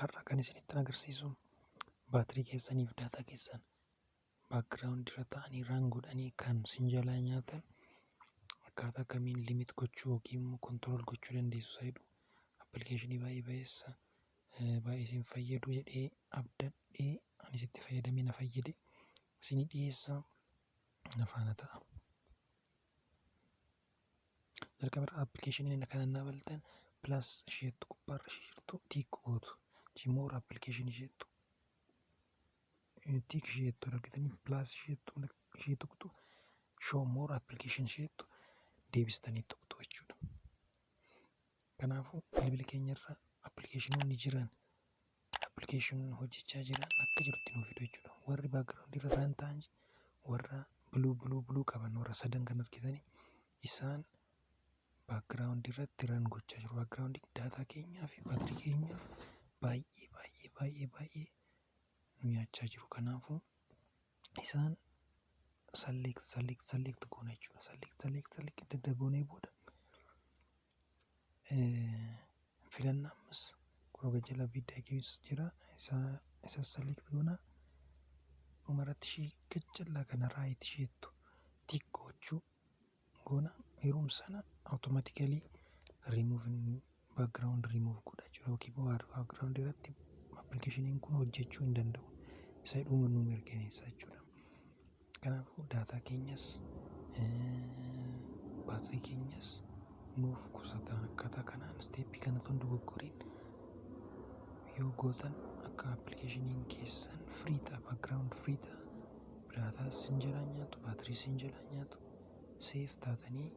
Har'a kan isinitti agarsiisu baatirii keessaniif daataa keessan background irra ta'anii run godhanii kan isin jalaa nyaatan akkaataa kamiin limit gochuu yookiin immoo control gochuu dandeessu isa jedhu appilikeeshinii baay'ee bayeessa baay'ee isin fayyadu jedhee abdadhee anis itti fayyadamee na fayyade isinii dhiyeessa, na faana ta'a. Jalqaba irra appilikeeshinii kana naa baltan plus isheettu gubbaarra ishee jirtu tick gootu. More application isheettu tick isheettu argitanii plus isheettu ishee tuqxu, show more application isheettu deebistanii tuqxu jechuudha. Kanaafuu bilbila keenyarra appilikeeshinoonni jiran, appilikeeshinoonni hojjechaa jiran akka jirutti nuuf fidu jechuudha. Warri background irra run ta'an warra blue blue blue qaban, warra sadan kan argitanii, isaan background irratti run gochaa jiru. Background daataa keenyaa fi baatirii keenyaaf baay'ee baay'ee baay'ee baay'ee nu nyaachaa jiru. Kanaafuu isaan select select select goona jechuudha. Select select select edda goonee booda filannaa ammas kunoo gajjala viidiyoo jira, isa select goona. Dhumarratti ishee gajjallaa kana right isheettu tick gochuu goona. Yeroo sana automatically remove background remove godha jechuudha, yookiin immoo background irratti appilikeeshiniin kun hojjechuu hin danda'u. Isa dhuma nu mirkaneessa jechuudha. Kanaafuu daataa keenyas baatirii keenyas nuuf qusata. Akkaataa kanaan step kana otoo hin dogoggoriin yoo gootan akka appilikeeshiniin keessan free ta'a, background free ta'a. Daataas sin jalaa nyaatu, baatirii sin jalaa nyaatu, safe taatanii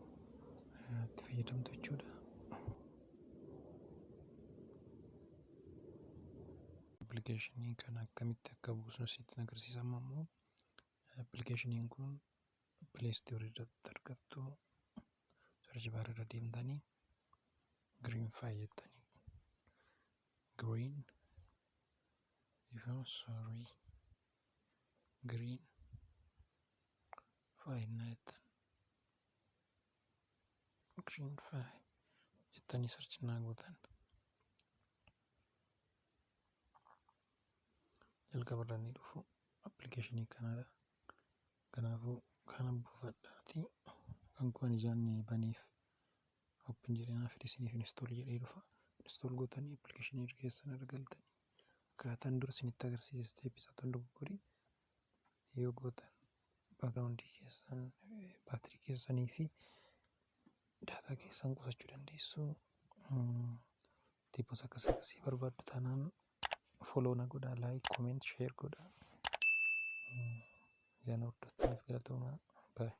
itti fayyadamtu jechuudha. Appilikeeshinii kana akkamitti akka buusnu sitti agarsiisa. Amma immoo appilikeeshiniin kun Play Store irratti argattu. Search bar irra deemtanii Greenify jettanii, green ifama, sorry, Greenify na jettan, Greenify jettanii search naa gootan, jalqaba irra inni dhufu appilikeeshinii kanadha. Kanaafuu kana buufadhaatii kan kun ijaan baneef open jedhee naaf fide, isiniif install jedhee dhufa. Install gootanii appilikeeshinii keessan irra galtanii akkaataan dura isinitti agarsiise step isaa otoo hin dogoggoriin yoo gootan background keessan, baatirii keessanii fi daataa keessan qusachuu dandeessu. Tips akkas akkasii barbaaddu taanaan follow na godhaa, like, comment, share godhaa. Ijaan hordoftaniif galatoomaa. Bye.